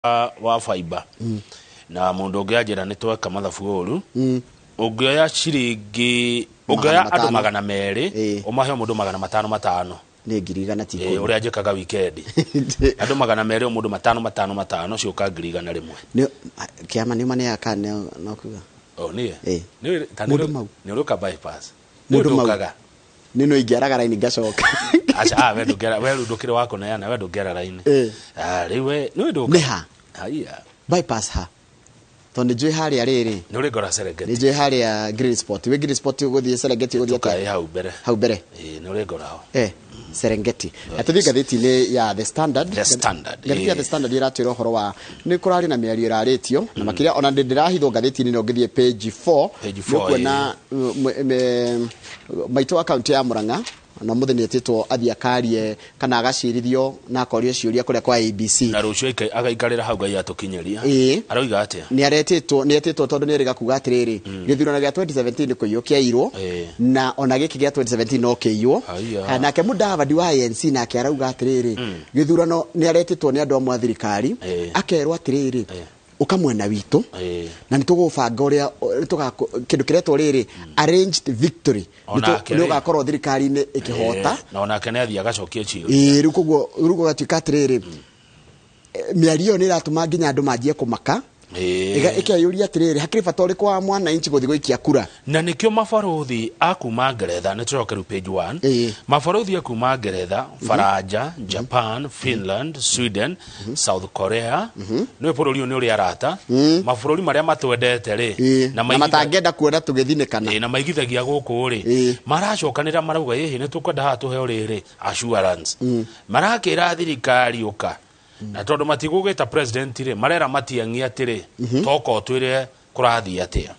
Wa fiber na mundu ũngĩ anjĩra nĩ tweka mathabu ũru, ũngĩoya ciringi, ũngĩoya Magana andũ matano. 200, ũmahe o mũndũ 500 matano, Nĩ 100,000 ti 10. Ũrĩa njĩkaga wikendi, andũ 200, o mũndũ matano matano matano, ciũka 100,000. Kĩama nĩ maneaga kana no kuga? O niĩ? Ĩĩ. Ta Mũndũ mau. Nĩ ũrĩũka bypass, nĩ Mũndũ mau. ũndũkaga. Nĩ no ingĩaraga raini ngacoka. Aca, ah, we ndũngĩara, we rĩu ndũkĩrĩ wa kũneana, we ndũngĩara raini. Ah, rĩu we nĩ ũndũka. Nĩ ha? Haiya. Bypass ha? Tondũ nĩ njũĩ harĩa rĩrĩ. Nĩ ũrĩ ngora Serengeti. Nĩ njũĩ harĩa Green Spot. Wĩ Green Spot ũgũthiĩ Serengeti ũgũthiĩ Tũkaĩ atĩa? hau mbere. Hau mbere. Ĩĩ, nĩ ũrĩ ngora ho. Serengeti. Na tũthiĩ ngathĩti-inĩ ya The Standard. The Standard, Ngathĩti ya ĩĩ. The Standard ĩratwĩra ũhoro wa nĩ kũrarĩ na mĩario ĩrarĩtio na makĩria ona ndĩ ndĩrahithwo ngathĩti-inĩ no ngĩthiĩ page 4. Page nĩ 4, ũkuona maitũ wa kaunti ya Murang'a na mũthĩ nĩ etĩtwo athiĩ akarie kana agacirithio na akorio ciũria kũrĩa kwa ABC. Na rũciũ agaikarĩra hau Ngai atũkinyĩria. Aroiga atĩa? Nĩ aretĩtwo, nĩ etĩtwo tondũ nĩ erĩga kuga atĩrĩrĩ, gĩthurano gĩa 2017 nĩ kũiywo kĩairwo, na ona gĩkĩ gĩa 2017 no kĩiywo. Haiya. Ha, nake Mudavadi wa ANC nake arauga atĩrĩrĩ, gĩthurano nĩ aretĩtwo nĩ andũ amwe a thirikari, akerwo atĩrĩrĩ, ũka mwena witũ na nĩ tũgũbanga ũrĩa kĩndũ kĩretwo rĩrĩ arranged victory. Onake Nĩ rĩ. ũgakorwo thirikari-inĩ ĩkĩhota. Ĩĩ, na onake nĩ athiĩ agacokia ciũria. Ĩĩ, rĩu koguo rĩu gũgatuĩka atĩrĩrĩ, mĩario ĩyo nĩ ĩratũma nginya andũ manjie kũmaka. Ĩkeyũria atĩrĩrĩ, hakĩrĩ bata ũrĩkũ wa mwananchi gũthiĩ gũikia kura? Na nĩkĩo mabarũthi a kuma Ngeretha, nĩ tũcoke rĩu page 1, mabarũthi a kuma Ngeretha, Faranja, Japan, Finland, Sweden, South Korea, nĩ bũrũri ũyũ nĩ ũrĩ arata, mabũrũri marĩa matwendete rĩ, Na matangĩenda kuona tũgĩthinĩkana. Ĩĩ, na maigithagia gũkũ rĩ, maracokanĩra marauga ĩhĩ nĩ tũkwenda haha tũheo rĩrĩ assurance, marakĩra thirikari ũka, na tondũ matigũgĩta president rĩ, marera Matiang'i atĩrĩ, toka ũtwĩre kũrathiĩ atĩa.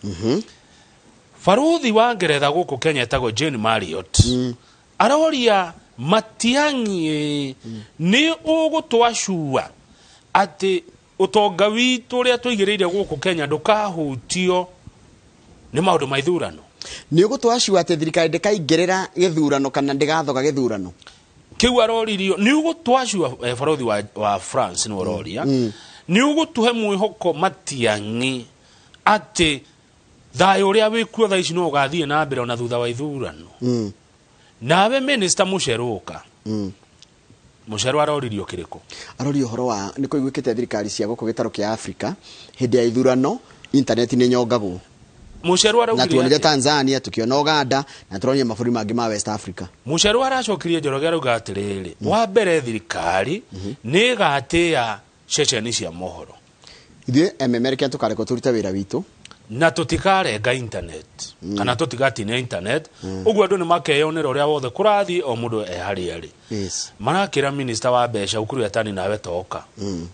Barũthi wa Ngeretha gũkũ Kenya etagwo Jane Marriott aroria Matiang'i, nĩ ũgũtwacua atĩ ũtonga witũ ũrĩa tũigĩrĩire gũkũ Kenya ndũkahutio nĩ maũndũ ma ithurano? Nĩ ũgũtwacua atĩ thirikari ndĩkaingĩrĩra gĩthurano kana ndĩgathoga gĩthurano? Kĩu aroririo, nĩ ũgũtwacua, barũthi wa France nĩ ũroria, nĩ ũgũtũhe mwĩhoko Matiang'i atĩ thayũ ũrĩa wĩkuo thaa ici no ũgathiĩ na mbere ona thutha wa ithurano? Nawe minister Mũcerũka, Mũcerũ aroririo kĩrĩkũ? Aroria ũhoro wa nĩ kũiguĩkĩte thirikari cia gũkũ gĩtarũ kĩa Afrika hĩndĩ ya ithurano intaneti nĩ nyongagwo. Mũcerũ Na araugire tuonire atĩa? Tanzania, tukiona Uganda na turonire mabũrũri mangĩ ma West Africa. Mũcerũ aracokirie Njoroge arauga atĩrĩrĩ, wa mbere thirikari nĩ ĩgatĩĩa ceceni cia mohoro. Ithuĩ MMR tũkarekwo tũrute wĩra witũ. Na tũtikarenga internet kana tũtigatinia internet, ũguo andũ nĩ makeyonera ũrĩa wothe kũrathiĩ, o mũndũ e harĩa arĩ. Marakĩra minister wa mbeca Ukur Yatani, nawe toka,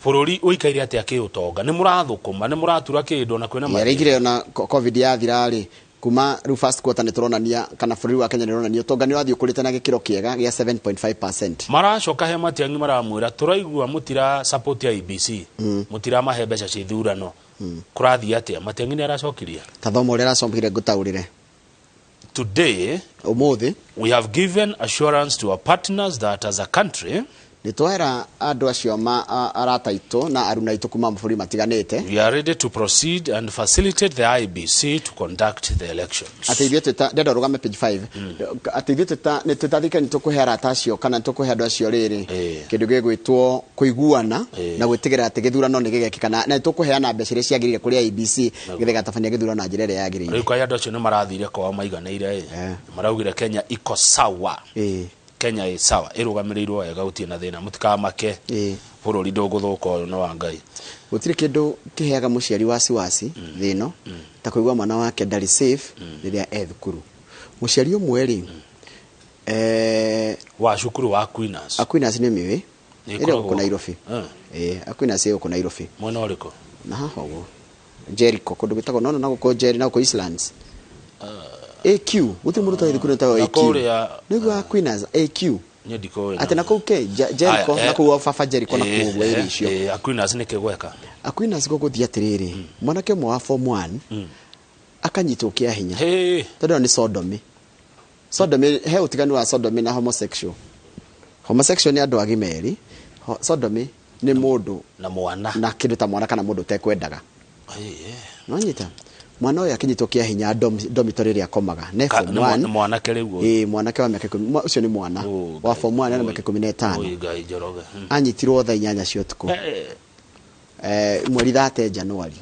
bũrũri ũikaire atĩa kĩũtonga? Nĩ mũrathũkũma? Nĩ mũratura kĩndũ na kwĩna mathĩna? Yarĩigire ona COVID yathira rĩ, kuma rĩu first quarter nĩ tũronania kana bũrũri wa Kenya nĩ ũronania ũtonga nĩ ũrathiĩ ũkũrĩte na gĩkĩro kĩega gĩa 7.5%. Maracoka he Matiang'i maramwĩra, tũraigua mũtira support IEBC, mũtiramahe mbeca cia ithurano, kũrathiĩ atĩa? Matiang'i nĩ aracokirie. Ta thoma ũrĩa aracokire ngũtaũrĩre. Today, ũmũthĩ, we have given assurance to our partners that as a country, nĩ twahera andũ acio arata aitũ na aruna aitũ kuma mabũrũri matiganĩte, we are ready to proceed and facilitate the IEBC to conduct the elections. Atĩ ithuĩ twĩta, ndenda ũrũgame page 5, atĩ ithuĩ twĩta nĩ twĩta thirikari nĩ tũkũhe arata acio kana nĩ tũkũhe andũ acio rĩrĩ kĩndũ gĩgwĩtwo kũiguana na gwĩtigĩra atĩ gĩthurano nĩ gĩgekĩka na nĩ tũkũheana mbeca iria ciagĩrĩire kũrĩ IEBC nĩgetha ĩgatabania gĩthurano na njĩra ĩrĩa yagĩrĩire. Rĩu kaĩ andũ acio nĩ marathire kwao maiganĩire ĩ, maraugire Kenya iko sawa. Kenya ĩ sawa, ĩrũgamĩrĩirwo wega, gũtirĩ na thĩna, mũtikamake. Bũrũri ndũgũthũka, ũyũ nĩ wa Ngai. Gũtirĩ kĩndũ kĩheaga mũciari wasiwasi thĩ ĩno ta kũigua mwana wake ndarĩ safe rĩrĩa e thukuru. Mũciari ũmwe rĩ, wa cukuru wa Aquinas. Aquinas nĩ mĩũĩ? Nĩ ĩrĩa ĩkoragwo- gũkũ Nairobi. Ĩĩ, Aquinas ĩ gũkũ Nairobi. Mwena ũrĩkũ? Na haha ũguo Jericho, kũndũ gwĩtagwo nono na gũkũ Jeri na gũkũ Eastlands, AQ, gũtirĩ mũndũ ũtarĩ thukuru ĩtagwo Na AQ. kũrĩa- Nĩguo Aquinas AQ. Niĩ ndikũĩ. Atĩ na kũu ke Jericho, Aya, na kũu o baba Jericho na kũu ũguo ĩrĩ icio. Aquinas nĩ kĩgweka. Aquinas gũgũthiĩ atĩrĩrĩ, mwanake ũmwe wa form 1 akanyitwo kĩa hinya, tondũ ĩyo nĩ sodomy. Sodomy, he ũtiganu wa sodomy na homosexual. Homosexual nĩ andũ agima erĩ. Sodomy Nĩ mũndũ na mwana na kĩndũ ta mwana kana mũndũ ũtekwendaga. Nonyita mwana ũyũ akinyitwo kĩa hinya dormitory ĩrĩa akomaga ne Ka- form nĩ mwa- 1. nĩ mwanake rĩu ũyũ. Ĩĩ, mwanake wa mĩaka 10, ũcio nĩ mwana Oh, wa Ngai. form 1 na Oi. mĩaka 15. Oi, Ngai Njoroge. Anyitirwo thaa 8 cia ũtukũ, mweri 30 Januari.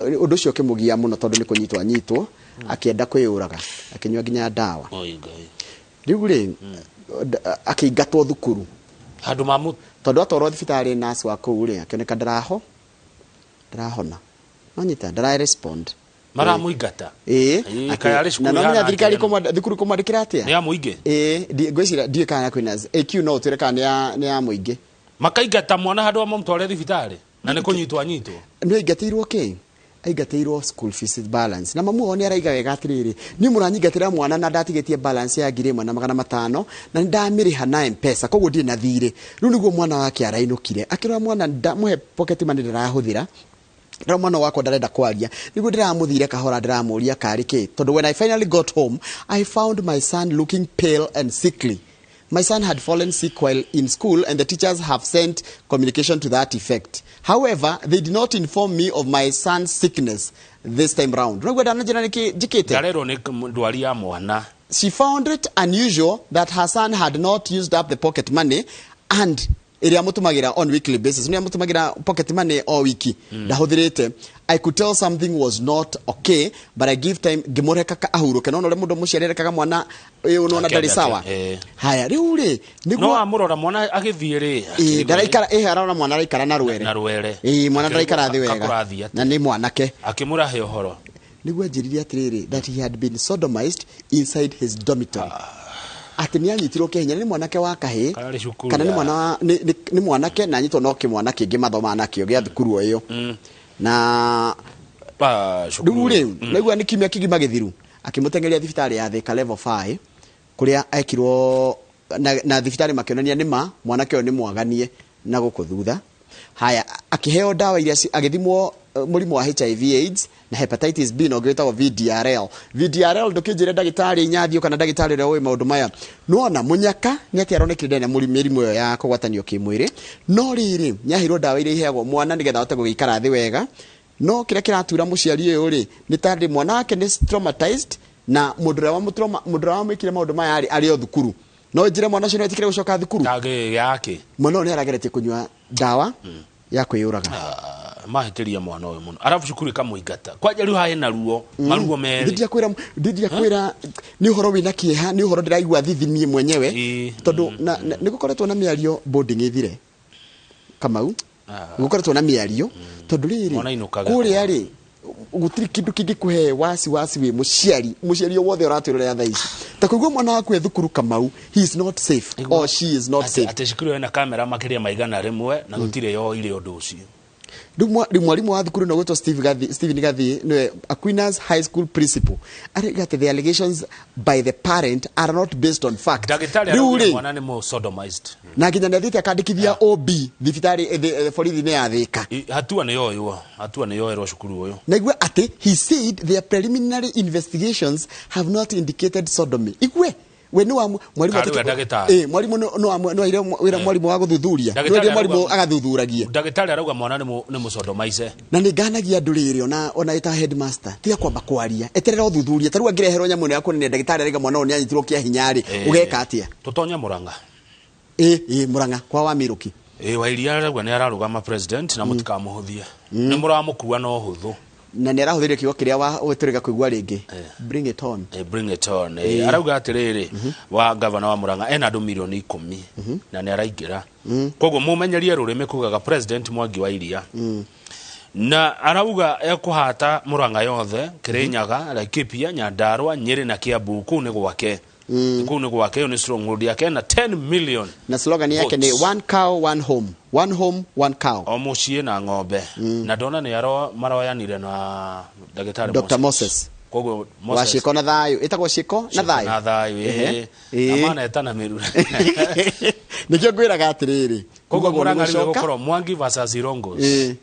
Ũndũ ũcio ũkĩmũgia mũno tondũ nĩ kũnyitwo anyitwo, akĩenda kwĩyũraga, akĩnyua nginya ndawa. Oi, Ngai. Rĩu rĩ, akĩingatwo thukuru handũ mamu tondũ atwarwo thibitarĩ, nurse wa kũu rĩ akĩoneka ndarahona, nonyita ndara respond. Maramũingata. Ĩĩ. Ĩĩ, kaĩ arĩ cukuru Na no ihana menya thirikari atĩa? Thukuru kũmwandĩkĩra atĩa? Nĩ ya mũingĩ. Ĩĩ, ngwĩciria ndiũĩ kana kwĩna AQ, no ũtwĩre kana nĩ ya mũingĩ. Makaingata mwana handũ ha mamũtware thibitarĩ na nĩ kũnyitwo anyitwo. Nĩ aingatĩirwo kĩ? Aingatĩirwo school fees balance, na mamu wao nĩ araiga wega atĩrĩrĩ, niĩ mũranyingatĩra mwana na ndatigĩtie balance ya 1500 na nĩ ndamĩrĩha na M-Pesa, koguo ndirĩ na thirĩ. Rĩu nĩguo mwana wake arainũkire akĩrora mwana, ndamũhe pocket money ndĩrahũthĩra. Ndĩra mwana wakwa ndarenda kwaria, nĩguo ndĩramũthire kahora, ndĩramũria karĩ kĩ, tondũ when I finally got home, I found my son looking pale and sickly. My son had fallen sick while in school and the teachers have sent communication to that effect. However, they did not inform me of my son's sickness this time round. Rĩu ndananjĩra nĩkĩ njĩkĩte. Ndarerwo nĩ ndwari ya mwana. She found it unusual that her son had not used up the pocket money and ĩrĩa amũtũmagĩra on weekly basis, nĩ amũtũmagĩra pocket money o wiki, ndahũthĩrĩte. I could tell something was not okay, but I give time, ngĩmũreka ahurũke. No ũrĩa mũndũ mũciari arekaga mwana ĩĩ, ũnona ndarĩ sawa. Haya, rĩu rĩ No nĩguo amũrora mwana agĩthiĩ rĩ. Ĩĩ, ndaraikara, ĩĩ, arona mwana araikara na rwere. Na rwere. Ĩĩ, mwana ndaraikara thĩ wega. Kakũrathiĩ atĩa? Na nĩ mwanake. Akĩmũrahe ũhoro. Nĩguo anjĩrire atĩrĩrĩ, that he had been sodomized inside his dormitory, atĩ nĩ anyitirwo kĩa hinya nĩ mwanake wa kahĩĩ. Kana nĩ cukuru Kana nĩ mwana nĩ mwanake na anyitwo no kĩmwana kĩngĩ mathomaga nakĩo gĩa thukuru o ĩyo na Pa, cukuru. Rĩu rĩ, naigua nĩ kiumia kĩgima gĩthiru akĩmũteng'eria thibitarĩ ya Thika level 5 kũrĩa ekirwo na thibitarĩ makĩonania nĩ ma mwanake ũyũ nĩ mwaganie na gũkũ thutha. Haya, akĩheo ndawa iria agĩthimwo mũrimũ wa HIV AIDS na hepatitis B na ũngĩ wĩtagwo VDRL. VDRL, ndũkĩnjĩre ndagĩtarĩ Inyathio kana ndagĩtarĩ ũrĩa ũĩ maũndũ maya, nĩwona mũnyaka nĩ atĩ aronekire ndarĩ na mĩrimũ ĩyo ya kũgwatanio kĩmwĩrĩ, no rĩrĩ nĩaheirwo ndawa iria iheagwo mwana nĩgetha ahote gũgĩikara thĩ wega. No kĩrĩa kĩratura mũciari ũyũ rĩ nĩ tondũ mwana wake nĩ traumatized na mũndũ ũrĩa mũndũ ũrĩa wamwĩkire maũndũ maya arĩ o thukuru. No njĩre mwana ũcio nĩ etĩkĩre gũcoka thukuru? Tagĩ yake. Mwana ũyũ nĩ arageretie kũnyua ndawa ya kwĩyũraga. Ah, mahĩtĩria mwana ũyũ mũno, arabu cukuru ĩkamũingata kwanja. Rĩu haĩ na ruo maruo merĩ. Ndindia kwĩra nĩ ũhoro wĩna kĩeha, nĩ ũhoro ndĩraigua thithi niĩ mwenyewe, tondũ nĩ gũkoretwo na mĩario boarding ĩthire, Kamau. Nĩ gũkoretwo na mĩario tondũ rĩrĩ Mwana ainũkaga. Kũrĩa rĩ gũtirĩ kĩndũ kĩngĩkũhe wasi wasi wĩ mũciari, mũciari o wothe ũratwĩrorera thaa ici, ta kũigua mwana waku e thukuru, Kamau, he is not safe or she is not safe. Atĩ cukuru ĩyo ĩna kamera makĩria ma 100 na gũtirĩ yoire ũndũ ũcio. Rĩu mwarimũ wa thukuru ĩno gwĩtwo Steve Gathi, Stephen Gathi nĩwe Aquinas High School principal, arauga atĩ the allegations by the parent are not based on fact. Ndagĩtarĩ Rĩu araugire rĩ mwana nĩ mũ sodomized. Na nginya nĩ athiĩte akandĩkithia OB thibitarĩ, borithi-inĩ ya Thĩka. Hatua nĩ yoywo, hatua nĩ yoerwo cukuru ũyũ. Naigua atĩ he said their preliminary investigations have not indicated sodomy. Igue we nĩ wa mwarimu. Karĩ we ndagĩtarĩ. Ĩ, mwarimu nĩ waire wĩra mwarimu wa gũthuthuria. Ndagĩtarĩ Nĩ waire mwarimu arauga agathuturagie. Ndagĩtarĩ arauga mwana nĩ mũsodomize. Na nĩ nganagia andũ rĩrĩ, ona ĩta headmaster, tiga kwamba kwaria, eterera ũthuthuria. Ta rĩu angĩreherwo nyamũ ĩno ya kuonania ndagĩtarĩ arauga mwana ũyũ nĩ anyitirwo kĩa hinya rĩ, ũgeka atĩa? Tũtonye Mũrang'a. Ĩ, Mũrang'a kwa wa Mĩrũki. Ĩ, Wairia arauga nĩ ararũgama president na mũtikamũhũthie, nĩ mũramũkua no hũthũ. Na nĩ arahũthĩrire kiugo kĩrĩa wa tũrĩga kũigua rĩngĩ, "Bring it on." "Bring it on." Arauga atĩrĩrĩ, wa gavana wa Murang'a ena andũ milioni 10 na nĩ araingĩra, koguo mũmenyerie rũrĩmĩ kugaga President Mwangi wa Iria, na arauga ekũhata Murang'a yothe, Kirinyaga, Laikipia, Nyandarua, Nyĩrĩ na Kiambu. Kũu nĩ gwake, kũu nĩ gwake, ĩyo nĩ stronghold yake na 10 million Na slogan yake nĩ votes. "One cow, one home, one home, one cow." O mũciĩ na ng'ombe. Na ndona nĩ maroyanire na ndagĩtarĩ Dr. Moses. Koguo wa Moses ciĩko na thayũ, ĩtagwo ciĩko na thayũ. Na thayũ. Ehe. Ĩĩ. Na manetana mĩrura. Nĩkĩo ngwĩraga atĩrĩrĩ, Koguo kuga Murang'a rĩu gũcoka ĩgũkorwo Mwangi versus Irongos.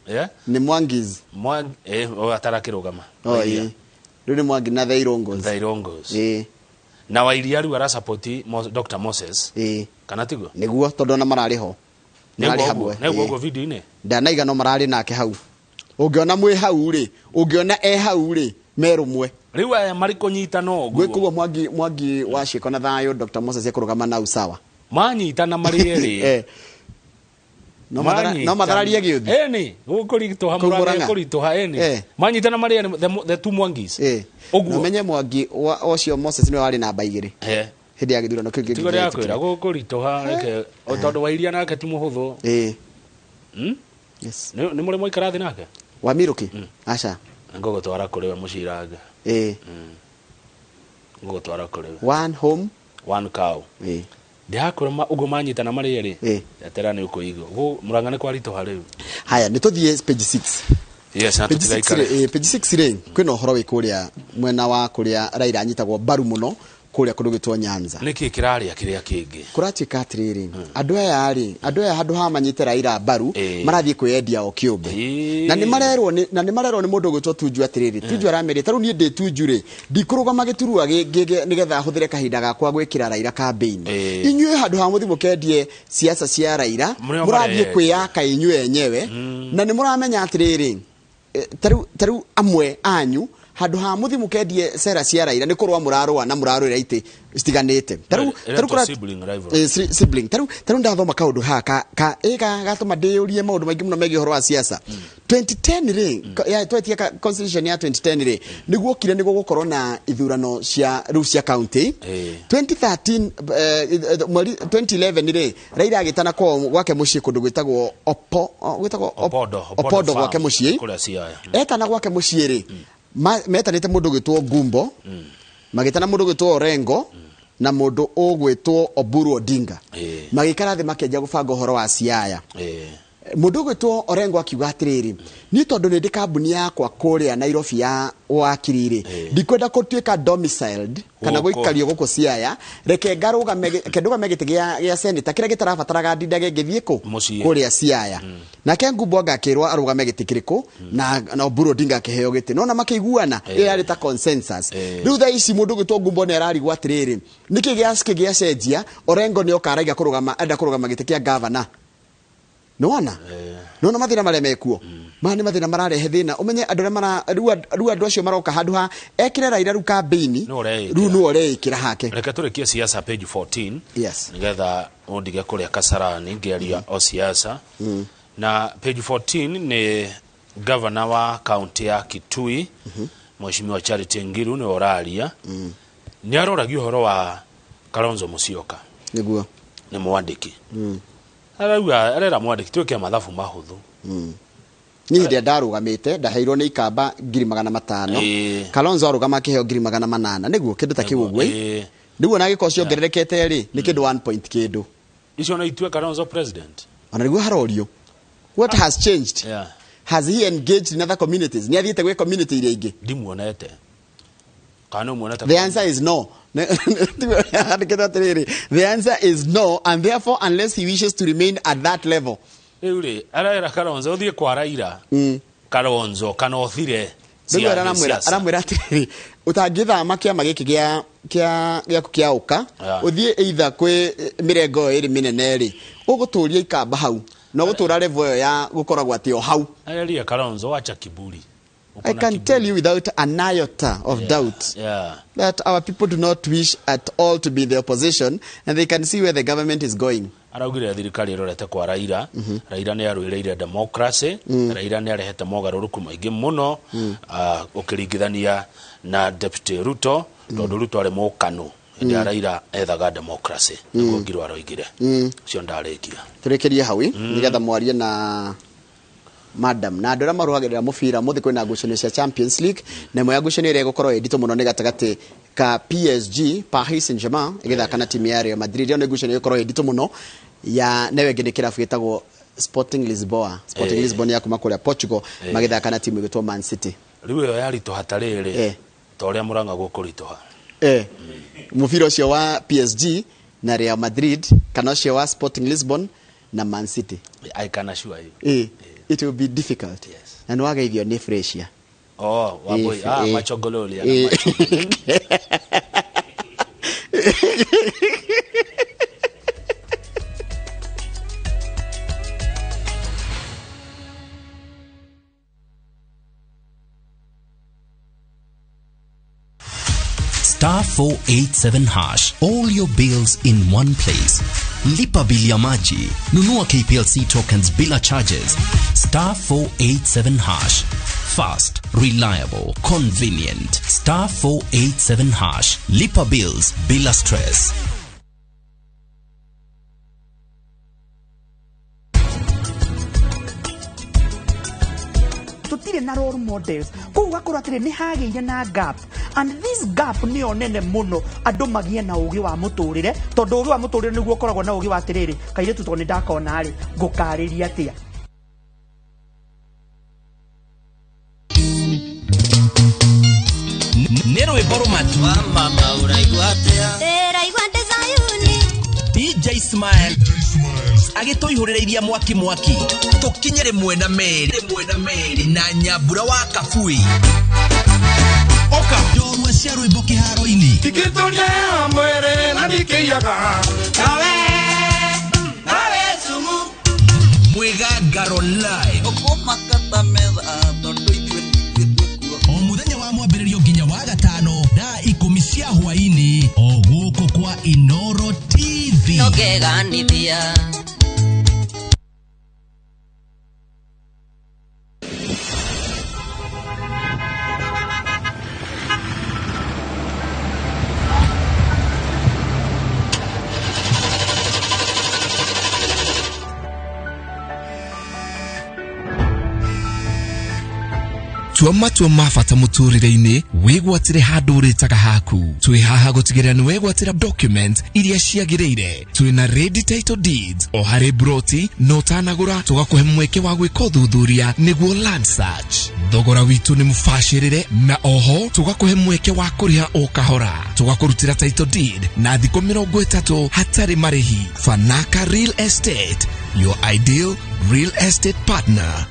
Yeah? Nĩ Mwangis. Mwangi o atarakĩrũgama. Oh, ĩĩ. Rĩu nĩ Mwangi na the Irongos. The Irongos. Na Wairia rĩu arasapoti Dr. Moses. Kana tiguo? Nĩguo, tondũ ona mararĩ ho. Mararĩ hamwe. Nĩguo Ĩĩ. ũguo video-inĩ. Ndanaiga no mararĩ nake hau. Ũngĩona mwĩ hau rĩ, ũngĩona e hau rĩ, me rũmwe. Rĩu aya marĩ kũnyitana ũguo. Gwĩkũguo Mwangi, Mwangi wa ciĩko na thayũ Dr. Moses ekũrũgama na usawa. Manyitana marĩ erĩ. Eh. No no mathararie gĩũthi. Ĩni, gũkũritũha Kũu Murang'a Murang'a. kũritũha ĩni. Eh. Manyitana marĩ erĩ the two Mwangis. Eh. Ũguo. Na ũmenye Mwangi ũcio Moses nĩwe warĩ namba 2. Eh. Hĩndĩ ya gĩthurano kĩu kĩngĩ Tigo rĩa kĩahĩtũkire. kwĩra gũkũritũha reke o tondũ wa iria nake ti mũhũthũ. Eh. Hmm? Yes. Nĩ mũrĩ mwaikara thĩ nake? Wa Miruki? Aca. Ngũgũtwara kũrĩ we mũcirange. Eh. Ngũgũtwara kũrĩ we. One home. One cow. Eh. Ndĩrakwĩra ũguo manyitana marĩ erĩ. Eh. Etera nĩ ũkũigua. Murang'a nĩ kwaritũha rĩu. Haya, nĩ tũthiĩ page 6. Yes, na Page 6 tũtigaikare. rĩ, page 6 rĩ, kwĩna ũhoro wĩ kũrĩa mwena wa kũrĩa Raila anyitagwo mbaru mũno kũrĩa kũndũ gwĩtwo Nyanza. Nĩkĩ kĩrarĩa kĩrĩa kĩngĩ? Kũratuĩka atĩrĩrĩ, andũ aya rĩ, andũ aya handũ ha manyite Raila mbaru, marathiĩ kwĩyendia o kĩũmbe. Na nĩ marerwo nĩ na nĩ marerwo nĩ mũndũ ũgwĩtwo Tunju atĩrĩrĩ, Tunju aramerĩte rĩu niĩ ndĩ Tunju rĩ, ndikũrũgama gĩturwa nĩgetha hũthĩre kahinda gakwa gwĩkĩra Raila campaign. Inyuĩ handũ ha mũthiĩ mũkendie siasa cia Raila, Mũrĩo mũrathiĩ mareyendia. kwĩyaka inyuĩ enyewe, na nĩ mũramenya atĩrĩrĩ, tarĩu amwe anyu handũ ha mũthiĩ mũkendie sera cia Raila nĩ kũrũa mũrarũa na mũrarũĩra itĩ citiganĩte. Tarĩu Ĩretwo tarĩu sibling rivalry. Sibling. Tarĩu ndathoma kaũndũ haha ka gatũma ndĩyũrie maũndũ maingĩ mũno megiĩ ũhoro wa siasa. 2010 rĩ, ya twetia constitution ya 2010 rĩ, nĩguo okire nĩguo gũkorwo na ithurano cia rĩu cia county. 2013, mweri 2011 rĩ, Raila agĩtana kwao gwake mũciĩ kũndũ gwĩtagwo gwĩtagwo Opodo, Opodo gwake farm, mũciĩ. kũrĩa Siaya. Etana gwake mũciĩ rĩ, metanĩte mũndũ ũgwĩtwo Gumbo, magĩtana mũndũ ũgwĩtwo Orengo, na mũndũ ũgwĩtwo Oburu Odinga. Magĩikara thĩ makĩanjia gũbanga ũhoro wa Siaya. Mũndũ ũgwĩtwo Orengo akiuga atĩrĩrĩ, niĩ tondũ nĩ ndĩ kambuni yakwa kũrĩa Nairobi ya wakiri rĩ, ndikwenda gũtuĩka domiciled kana Gũkũ. gũikario gũkũ Siaya, reke ngarũgame reke ndũgame gĩtĩ gĩa senator kĩrĩa gĩtarabataraga ndindage ngĩthiĩ kũ? Mũciĩ. Kũrĩa Siaya. Nake Ngumbo anga akĩrwo arũgame gĩtĩ kĩrĩkũ, na Oburu Odinga akĩheo gĩtĩ. Nona makĩiguana, ĩyo yarĩ ta consensus. Rĩu thaa ici mũndũ ũgwĩtwo Ngumbo nĩ ararigwo atĩrĩrĩ, nĩkĩ gĩacenjia, Orengo nĩ oka araiga kũrũgama, enda kũrũgama gĩtĩ kĩa governor. Nĩwona? Nĩwona mathĩna marĩa mekuo? Maya nĩ mathĩna mararehe thĩna. Ũmenye andũ arĩa mara, rĩu andũ acio maroka handũ ha ekĩre Raila rĩu campaign, Nĩwe ũreĩkĩra. rĩu nĩwe ũreĩkĩra hake. Reke tũrĩkie siasa page 14. Yes. Nĩgetha ũndige kũrĩa Kasarani ngĩaria o siasa. Na page 14 nĩ governor wa county ya Kitui, Mheshimiwa Charity Ngiru nĩwe ũraria. Nĩ aroragia ũhoro wa Kalonzo Musyoka. Nĩguo. Nĩ mwandĩki. Arauga arera mwandĩki twĩke mathabu mahũthũ. Niĩ hĩndĩ ĩrĩa ndarũgamĩte ndaheirwo nĩ ikamba 500,000. Kalonzo arũgama akĩheo 800,000. Nĩguo kĩndũ ta kĩu ũguo. Rĩu ona angĩkorwo ciongererekete rĩ, nĩ kĩndũ 1 point kĩndũ. Icio no itue Kalonzo president. Ona nĩguo harorio. What has changed? Has he engaged in other communities? Nĩ athiĩte gwĩ community iria ingĩ? Ndimuonete. Kana nĩ ũmuonete? The answer is no. Andĩkĩte atĩrĩrĩ, the answer is no, and therefore unless he wishes to remain at that level. Rĩu rĩ, arera Kalonzo ũthiĩ kwa Raila. Kalonzo kana ũthire. Rĩu aramwĩra atĩrĩrĩ, ũtangĩthama kĩama gĩkĩ gĩaku kĩa ũka, ũthiĩ either kwĩ mĩrengo ĩyo ĩrĩ mĩnene rĩ, ũgũtũria ikamba hau, na ũgũtũra level ĩyo ya gũkoragwo atĩ o hau. Areria Kalonzo wacha kiburi. I can tell you without an iota of doubt that our people do not wish at all to be in the opposition, and they can see where the government is going. Araugire thirikari ĩrorete kwa Raila. Raila nĩ arũĩrĩire democracy. Raila nĩ arehete mogarũrũku maingĩ mũno, ũkĩringithania na Deputy Ruto, tondũ Ruto arĩ mũkanu. Hĩndĩ ya Raila ethaga democracy. Nĩguo Ngiru aroigire. Ũcio ndarĩkia. Tũrĩkĩrie hau, nĩgetha mwarie na madam na andũ arĩa marũagĩrĩra mũbira. Mũthĩ kwĩna ngucanio cia Champions League, na ĩmwe ya ngucanio ĩrĩa ĩgũkorwo ĩ nditũ mũno nĩ gatagatĩ ka PSG, Paris Saint-Germain, ĩgĩthaka na timu ya Real Madrid. Ĩyo nĩ ngucanio ĩgũkorwo ĩ nditũ mũno. Ya nayo ĩngĩ nĩ kĩrabu gĩtagwo Sporting Lisboa. Sporting Lisbon ya kuma kũrĩa Portugal, magĩthaka na timu ĩgwĩtwo Man City. Rĩu ĩyo yaritũha ta rĩrĩ, ta ũrĩa Murang'a gũkũritũha. Mũbira ũcio wa PSG na Real Madrid, kana ũcio wa Sporting Lisbon na Man City. I can assure you. It will be difficult. Yes. Na nĩwageithio nĩ Freshia. Oh, waboi. Machogololi. Star 487 hash. All your bills in one place. Lipa bili ya maji. Nunua KPLC tokens bila charges. Star 487 hash. Fast, reliable, convenient. Star 487 hash. Lipa bills bila stress. Tutire na role models kuu gakorwo atĩrĩ nĩ hagĩire na gap, and this gap nĩyo nene mũno andũ magie na ũgĩ wa mũtũrĩre, tondũ ũgĩ wa mũtũrĩre nĩguo ũkoragwo na ũgĩ wa atĩrĩrĩ, kairĩtu tondũ nĩ ndakona rĩ ngũkarĩria atĩa. Nĩ rwĩmbo rũmatu mama ũraigua atĩa? Ndĩraigua ndĩ Zayuni. DJ Smile agĩtũihũrĩrĩiria mwaki mwaki tũkinye rĩmwe na merĩ na Nyambura wa Kabui. Oka njorua cia rwĩmbo kĩharo-inĩ. Ndikĩtũria mwĩrĩ na ndikĩiyaga nawe nawe sumu. Mwĩgangaro live Ũkũmakata metha tondũ ithuĩ nithuĩ twĩkuo. O mũthenya wa mwambĩrĩrio nginya wa gatano thaa 10 cia hwaĩ-inĩ o gũkũ kwa Inoro TV. Nongeganithia. Tua matua ma bata mũtũrĩre-inĩ, wĩgwatĩre handũ ũrĩtaga haku. Twĩ haha gũtigĩrĩra nĩ wegwatĩra document iria ciagĩrĩire. Twĩna ready title deeds o harĩ broti, na ũtanagũra tũgakũhe mweke wa gwĩka ũthuthuria nĩguo land search. Thogora witũ nĩ mũbacĩrĩre na oho tũgakũhe mweke wa kũrĩha o kahora. Tũgakũrutĩra title deed na thikũ 30 hatarĩ marĩhi. Fanaka Real Estate, your ideal real estate partner.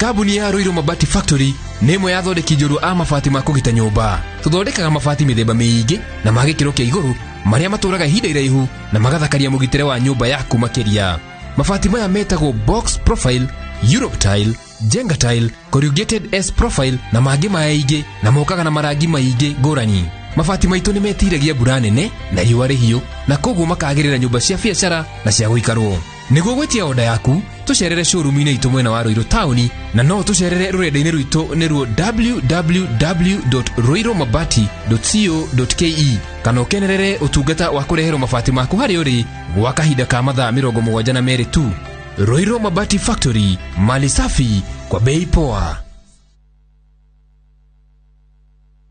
Kambuni ya Ruiru Mabati Factory nĩ ĩmwe ya athondeki njorua a mabati ma kũgita nyũmba. Tũthondekaga mabati mĩthemba mĩingĩ na ma gĩkĩro kĩa igũrũ marĩa matũraga ihinda iraihu na magathakaria mũgitĩre wa nyũmba yaku makĩria. Mabati maya metagwo box profile, Europe tile, Jenga tile, corrugated S profile na mangĩ maingĩ, na mokaga na marangi maingĩ ngũrani. Mabati maitũ nĩ metiragia mbura nene na riũa rĩhiũ, na koguo makagĩrĩra nyũmba cia biacara na cia gũikarwo. Nĩguo gwĩtia oda yaku, tũcerere showroom-inĩ itũ mwena wa Ruiru taũni, na no tũcerere rũrenda-inĩ rwitũ nĩruo www.ruirumabati.co.ke, kana ũkenerere ũtungata wa kũreherwo mabati maku harĩa ũrĩ gwa kahinda ka mathaa 72 tu. Ruiru Mabati Factory, mali safi kwa bei poa.